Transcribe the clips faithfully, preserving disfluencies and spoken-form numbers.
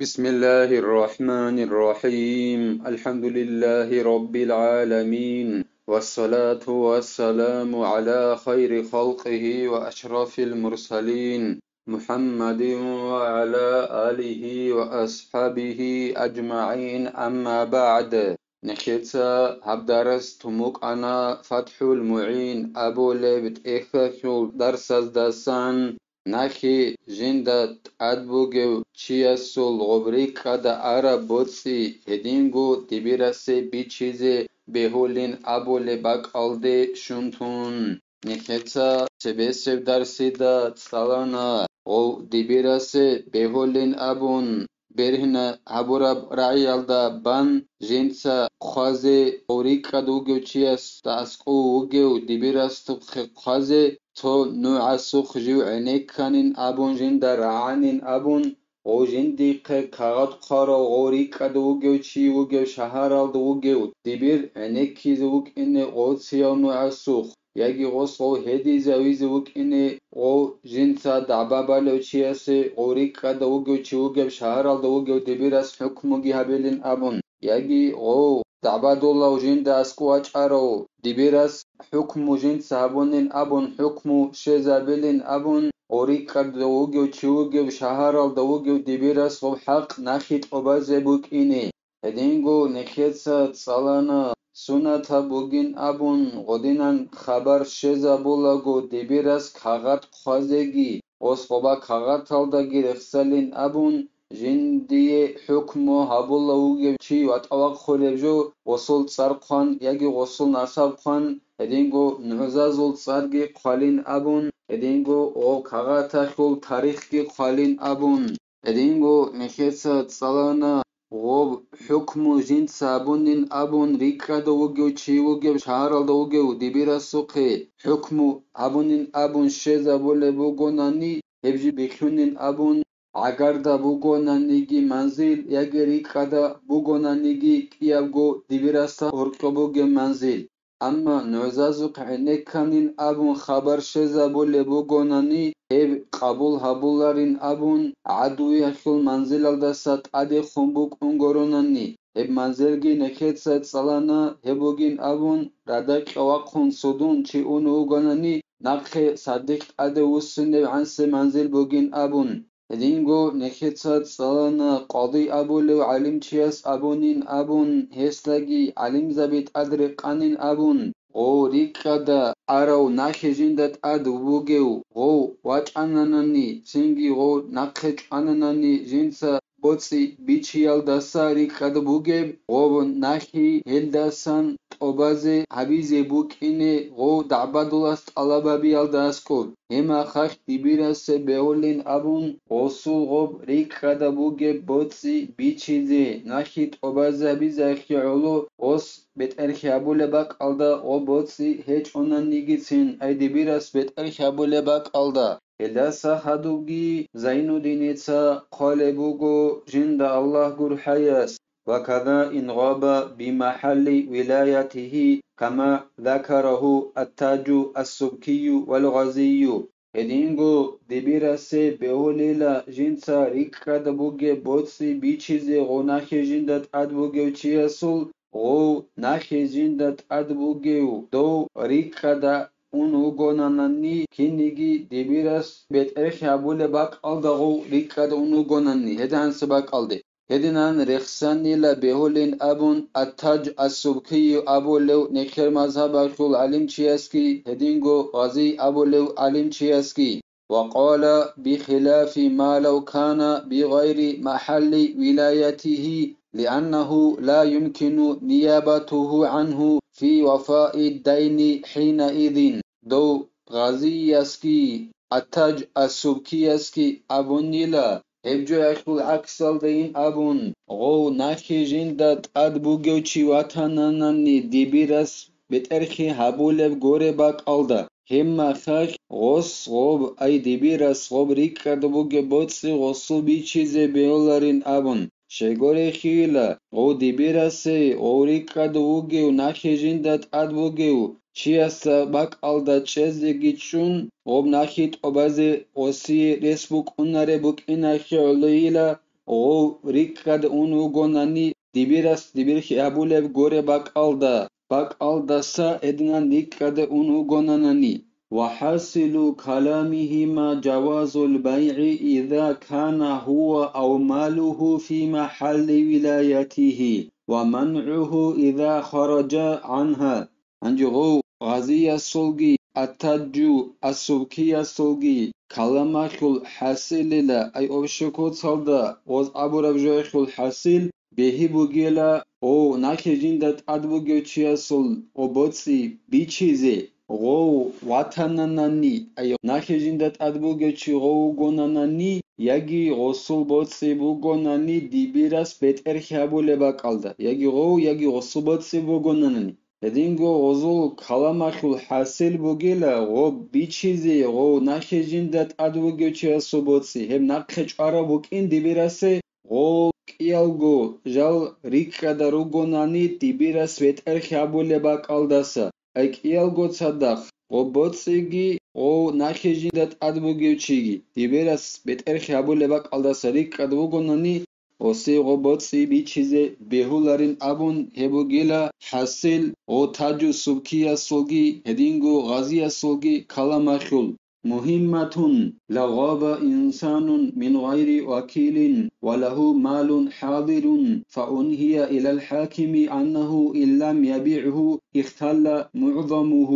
بسم الله الرحمن الرحيم. الحمد لله رب العالمين. والصلاة والسلام على خير خلقه وأشرف المرسلين محمد وعلى آله وأصحابه أجمعين. أما بعد. Нехеца гьаб дарас тумукъана ФатхӀул МугӀин абулеб тӀехьалъул дарсаздасан. Нахъе жинда тӀад бугев чиясул гъоб рикӀкӀада араб боцӀи гьединго дибирасе бичизе бегьулин абулеб бакӀалде щун тун. Нехеца цебесеб дарсида цӀалана гъов дибирасе бегьулин абун, бергьна гьабураб рагӀиялда бан жинца хъвазе гъов рикӀкӀад вугев чиясда аскӀов вугев дибирасухъе хъвазе, цо нугӀасухъ жив гӀенекканин абун жинда рагӀанин абун, гъов жиндихъе кагъат хъварав гъов рикӀкӀад вугев чи вугев шагьаралда вугев дибир гӀенеккизе вукӀине гъов цияв нугӀасухъ, яги гъос гъов гьедизавизе вукӀине гъов жинца дагӀба балев чиясе гъов рикӀкӀада вугев чи вугев шагьаралда вугев дибирас хӀукмуги гьабилин абун, яги гъов дагӀбадулав жинда аскӀов вачӀарав дибирас хӀукму жинца гьабунин абун, хӀукму щезабилин абун, гъов рикӀкӀада вугев чи вугев шагьаралда вугев дибирас гъоб хӀакъ нахъе тӀобазе букӀине. Гьединго нехеца цӀалана, сунатаб бугин абун, гъодинан хабар щезабулаго дибирас кагъат хъвазеги, гъос гъоба кагъаталдаги рехсалин абун, жиндие хӀукму гьабула вугев чи ватӀа вахъулеб жо, гъосул цӀар хъван яги гъосул насаб хъван, гьединго нугӀзазул цӀарги хъвалин абун, гьединго гъов кагъаталъул тарихги хъвалин абун. Гьединго нехеца цӀалана гъоб хӀукму жинца гьабунин абун, рикӀкӀада вугев чи вугев шагьаралда вугев дибирасухъе хӀукму гьабунин абун щезабулеб бугонани, гьеб жи бихьунин абун, гӀагарда бугонаниги манзил яги рикӀкӀада бугонаниги кӀиябго дибирасда гьоркьо бугеб манзил. Амма нугӀзазухъ гӀенекканин абун хабар щезабулеб бугонани, гьеб къабул гьабуларин абун, гӀадуялъул манзилалдаса тӀадехун букӀун горонани, гьеб манзилги нехеца цӀалана гьеб бугин абун, радакьа вахъун цудун чи ун вугонани, нахъе сардихъ тӀаде вуссинев гӀансе манзил бугин абун. Гьединго нехеца цӀалана къади абулев гӀалимчияс абунин абун, гьесдаги гӀалимзаби тӀад рекъанин абун, гъов рикӀкӀада арав нахъе жинда тӀад бугев гъов вачӀананани, цинги гъов нахъе чӀвананани, жинца боцӀи бичиялдаса рикӀкӀад бугеб гъов нахъе гьелдасан тӀобазе гьабизе букӀине гъов дагӀбадулас тӀалаб гьабиялда аскӀоб. Гьеб мехалъ дибирасе бегьулин абун, гъосул гъоб рикӀкӀада бугеб боцӀи бичизе, нахъе тӀобазабизахъе гӀоло гъос бетӀерхье гьабулеб бакӀалда гъоб боцӀи гьечӀонанигицин, ай дибирас бетӀерхье гьабулеб бакӀалда. Гьелдаса хадубги Зайнуддиница хъвалеб буго жинда Аллагь гурхӀаяс. وكذا إن غاب بمحل ولايته كما ذكره التاج السبكي والغزي. Гьединго дибирасе бегьулила жинца рикӀкӀада бугеб боцӀи бичизе гъов нахъе жинда тӀад бугев чиясул, гъов нахъе жинда тӀад бугев дов рикӀкӀада ун вугонанани, кинниги дибирас бетӀерхье гьабулеб бакӀалда гъов рикӀкӀада ун вугонани, гьедигьанса бакӀалде. Гьединан рехсанила бегьулин абун, Ат-Таж ас-Субкий абулев нехер мазгьабалъул гӀалимчиясги, гьединго Гъазий абулев гӀалимчиясги. وقال بخلاف ما لو كان بغير محل ولايته، لأنه لا يمكن نيابته عنه في وفاء الدين حينئذ. Дов Гъазиясги, Ат-Таж ас-Субкиясги абунила, гьеб жоялъул гӀаксалдайин абун, гъов нахъе жинда тӀад бугев чи ватананани дибирас бетӀерхье гьабулеб горе бакӀалда, гьеб мехалъ гъос гъоб, ай дибирас гъоб рикӀкӀад бугеб боцӀи гъосул бичизе бегьуларин абун. Щайгурелъийила, гъов дибирасе гъов рикӀкӀад вугев нахъе жинда тӀад бугев чиясда бакӀалда чӀезеги чӀун, гъоб нахъе тӀобазе гъосие рес букӀунареб букӀинахъе гӀолойила, гъов рикӀкӀад ун вугонани, дибирас дибирхъи гьабулеб горе бакӀалда, бакӀалдаса гьединан рикӀкӀад ун вугонанани. وحاصل كلامهما جواز البيع إذا كان هو أو ماله في محل ولايته، ومنعه إذا خرج عنها. Гьанже гъов гъазиясулги, аттаджу, асубкиясулги каламалъул хӀасилила, ай общекоцалда гъоз абураб жоялъул хӀасил бегьи бугела, о, нахъе жинда тӀад бугев чиясул о боцӀи бичизе, гъов ватананани, ай нахъе жинда тӀад бугев чи гъов вугонанани, яги гъосул боцӀи бугонани дибирас бетӀерхъи гьабулеб бакӀалда, яги гъов, яги гъосул боцӀи бугонанани. Гьединго гъозул каламалъул хӀасил бугила, гъоб бичизе, гъов нахъе жинда тӀад вугев чиясул боцӀи, гьеб нахъе чӀварав букӀин дибирасе, гъов кӀиялго жал рикӀкӀада ругонани дибирас бетӀерхъи гьабулеб бакӀалдаса, ай кӀиялго цадахъ, гъоб боцӀиги, гъов нахъе жинда тӀад бугев чиги, дибирас бетӀерхъи гьабулеб бакӀалдаса рикӀкӀад вугонани, Гъосие гъо боцӀи бичизе бегьуларин абун гьеб бугила хӀасил, гъо таджу субкиясулги гьединго гъазиясулги каламалъул. مهمة. لو غاب إنسان من غير وكيل وله مال حاضر فأنهي إلى الحاكم أنه إن لم يبعه اختل معظمه.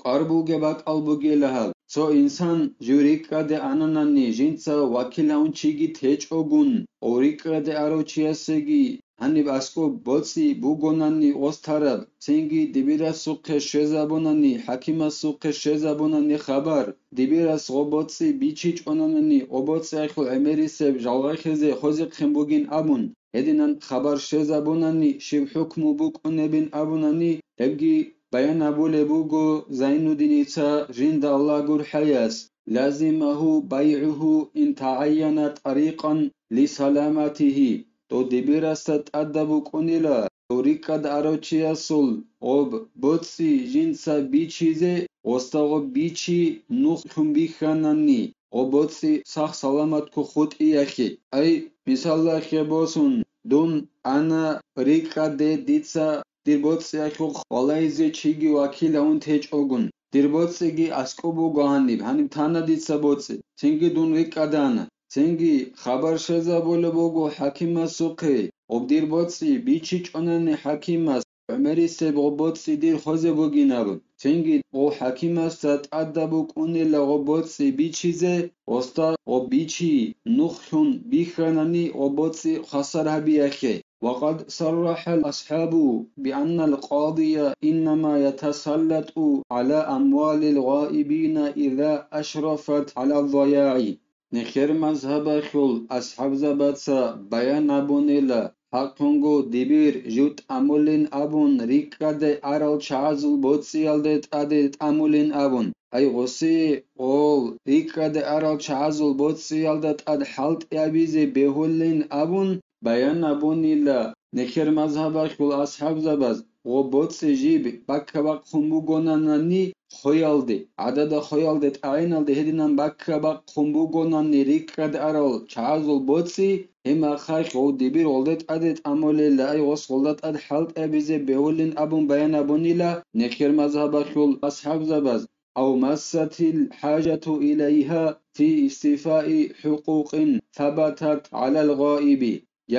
Къвар бугеб бакӀал бугела гьаб. Цо инсан жив рикӀкӀаде ананани, жинца вакил гьавун чиги течӀогун, ва рикӀкӀаде арав чиясеги гьаниб аскӀоб боцӀи бугонани гъос тараб, цинги дибирасухъе щвезабунани, хӀакимасухъе щвезабунани хабар, дибирас гъо боцӀи бичичӀонанани, гъо боцӀиялъул гӀемерисеб жалгъахъизе хвезехъин бугин абун, гьединан хабар щвезабунани, щиб хӀукму букӀунебин абунани, гьебги баян гьабулеб буго Зайнуддиница жинда Аллагь гурхӀаяс: لزمه بيعه إن تعين طريقا لسلامته. Дов дибирасда тӀадаб букӀунила, дов рикӀкӀад арав чиясул гъоб боцӀи жинца бичизе, гъосда гъоб бичи нухлъун бихьанани, гъоб боцӀи сах-саламатго хутӀиялъе. Ай, мисалалъе босун, дун ана рикӀкӀаде дица дир боцӀиялъухъ валаизе чиги вакил гьавун течӀогун, дир боцӀиги аскӀоб буго гьаниб, гьаниб тана дица боцӀи, цинги дун рикӀкӀадана, цинги хабар щвезабулеб буго хӀакимасухъе, гъоб дир боцӀи бичичӀонани хӀакимас, гӀемерисеб гъоб боцӀи дир хвезе бугин абун, цинги гъо хӀакимасда тӀадаб букӀунила гъоб боцӀи бичизе, гъосда гъоб бичи нухлъун бихьанани гъоб боцӀи хвасар гьабиялъе. وقد صرح الأصحاب بأن القاضي إنما يتسلط على أموال الغائبين إذا أشرفت على الضياع. Нехер мазгьабалъул асхӀабзабаца баян гьабунила, хӀакълъунго дибир жив тӀамулин абун рикӀкӀаде арал чагӀазул боцӀиялде тӀаде тӀамулин абун, ай гъосие гъол рикӀкӀаде арал чагӀазул боцӀиялда тӀад хӀалтӀи гьабизе бегьулин абун, баян гьабунила нехер мазгьабалъул асхӀабзабаз, гъо боцӀи жиб баккабахъун бугонанани хоялде, гӀадада хоялде тӀагӀиналде гьединан баккабахъун бугонани рикӀкӀад арал чагӀазул боцӀи, гьеб мехалъ гъов дибир гъолде тӀаде тӀамулелла, ай гъос гъолда тӀад хӀалтӀабизе бегьулин абун баян гьабунила нехер мазгьабалъул асхӀабзабаз. أو مست الحاجة إليها في استيفاء حقوق ثبتت على الغائب.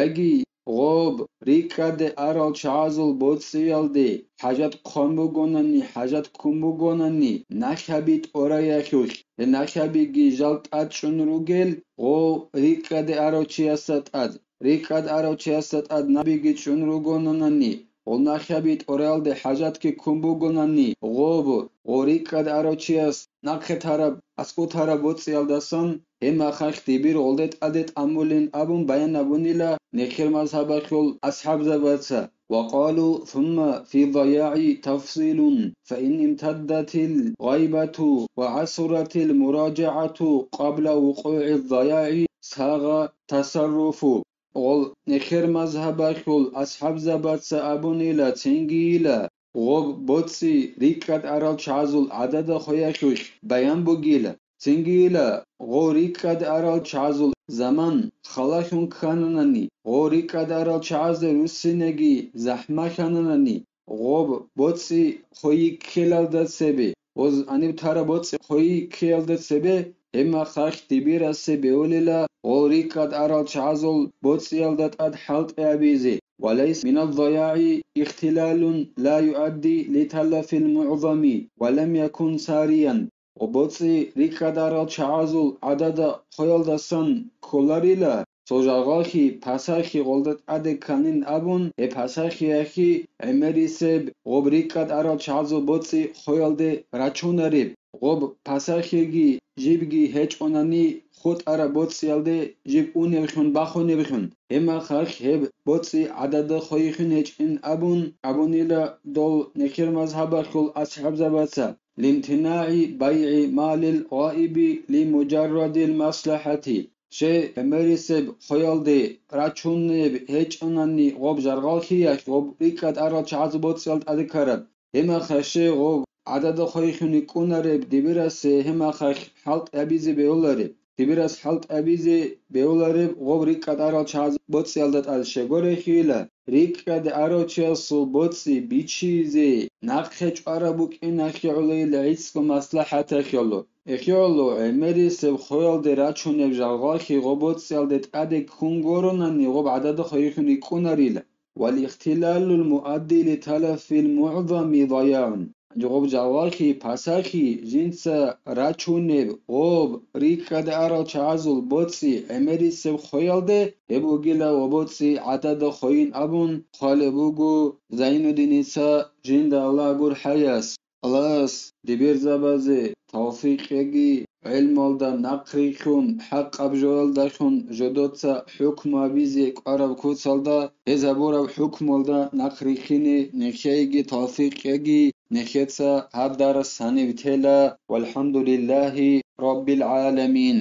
Яги гъоб рикӀкӀаде арал чагӀазул боцӀиялде хӀажат хъван бугонани, хӀажат ккун бугонани, нахъаби тӀораялъулъ, гьел нахъабиги жал тӀад чӀун ругел, гъо рикӀкӀаде арав чиясда тӀад, рикӀкӀад арав чиясда тӀад нахъабиги чӀун ругонанани, гъол нахъаби тӀораялде хӀажатги ккун бугонани, гъоб, гъо рикӀкӀад арав чияс нахъе тараб, аскӀо тараб боцӀиялдасан, гьеб мехалъ дибир гъолде тӀаде тӀамулин абун баян гьабунила нехер мазгьабалъул асхӀабзабаца. وقالوا ثم في الضياع تفصيل، فإن امتدت الغيبة وعسرت المراجعة قبل وقوع الضياع ساغ التصرف. Гъол нехер мазгьабалъул асхӀабзабаца абунила цингийила, гъоб боцӀи рикӀкӀад арал чагӀазул гӀадада хвеялъулъ баян бугила. Цингийила, гъо рикӀкӀад арал чагӀазул заман халалъун ккананани, гъо рикӀкӀад арал чагӀазде руссинеги захӀмалъананани, гъоб боцӀи хойи ккелалда цебе, гъоз гьаниб тараб боцӀи хойи ккеялда цебе, гьеб махалъ дибирасе бевулила гъо рикӀкӀад арал чагӀазул боцӀиялда тӀад хӀалтӀи гьабизе. وليس من الضياع اختلال لا يؤدي لتلف المعظم ولم يكن ساريا. Гъо боцӀи рикӀкӀад арал чагӀазул гӀадада хойалдасан кколарила, цо жагъалхи пасахи гъолда тӀаде кканин абун, гьеб пасахиялъги гӀемерисеб гъоб рикӀкӀад арал чагӀазул боцӀи хойалде рачунареб, гъоб пасахиги жибги гьечӀонани хутӀараб боцӀиялде жиб уневлъун бахуневлъун, гьеб махалъ гьеб боцӀи гӀадада хойихьун гьечӀин абун абунила дол нехер мазгьабалъул асхӀабзабаца. لامتناع بيع مال الغائب لمجرد المصلحة. Щай гӀемерисеб хойалде рачунеб гьечӀонани гъоб жаргалъиялъ гъоб рикӀкӀад арал чагӀаз боцӀиялда тӀаде ккараб. Гьеб махалъ щай гъоб гӀадада хойихьун йикӀунареб дибирасе гьеб махалъ хӀалтӀи гьабизе бегьулареб. Дибирас хӀалтӀи гьабизе бегьулареб гъоб рикӀкӀад арал чагӀаз боцӀиялда тӀад щай гурелъийила. РикӀкӀад арав чиясул боцӀи бичизе нахъе чӀвараб букӀиналъе гӀолейила гӀицӀго маслахӀаталъе гӀоло. Эхе гӀоло, гӀемерисеб хойалде рачунеб жаргалъи гъоб боцӀиялде тӀаде ккун гуронани гъоб гӀадада хойихьун йикӀунарила. والاختلال المؤدي لتلف المعظم ضياع. Гъоб жаргалъи пасахи жинца рачунеб гъоб рикӀкӀад арал чагӀазул боцӀи гӀемерисеб хойалде гьеб бугила ва боцӀи гӀадада хойин абун хъвалеб буго Зайнуддиница, жинда Аллагь гурхӀаяс. Аллагьас дибирзабазе тавфикъ кьеги, гӀелмалда нахърилълъун, хӀакъаб жоялдалъун жодоца хӀукму гьабизе кӀвараб куцалда, гьез гьабураб хӀукмуялда нахърилълъине нехееги тавфикъ кьеги, нехеца гьаб дарас гьанив тела. ВалхӀамдулиллагьи раббил гӀаламин.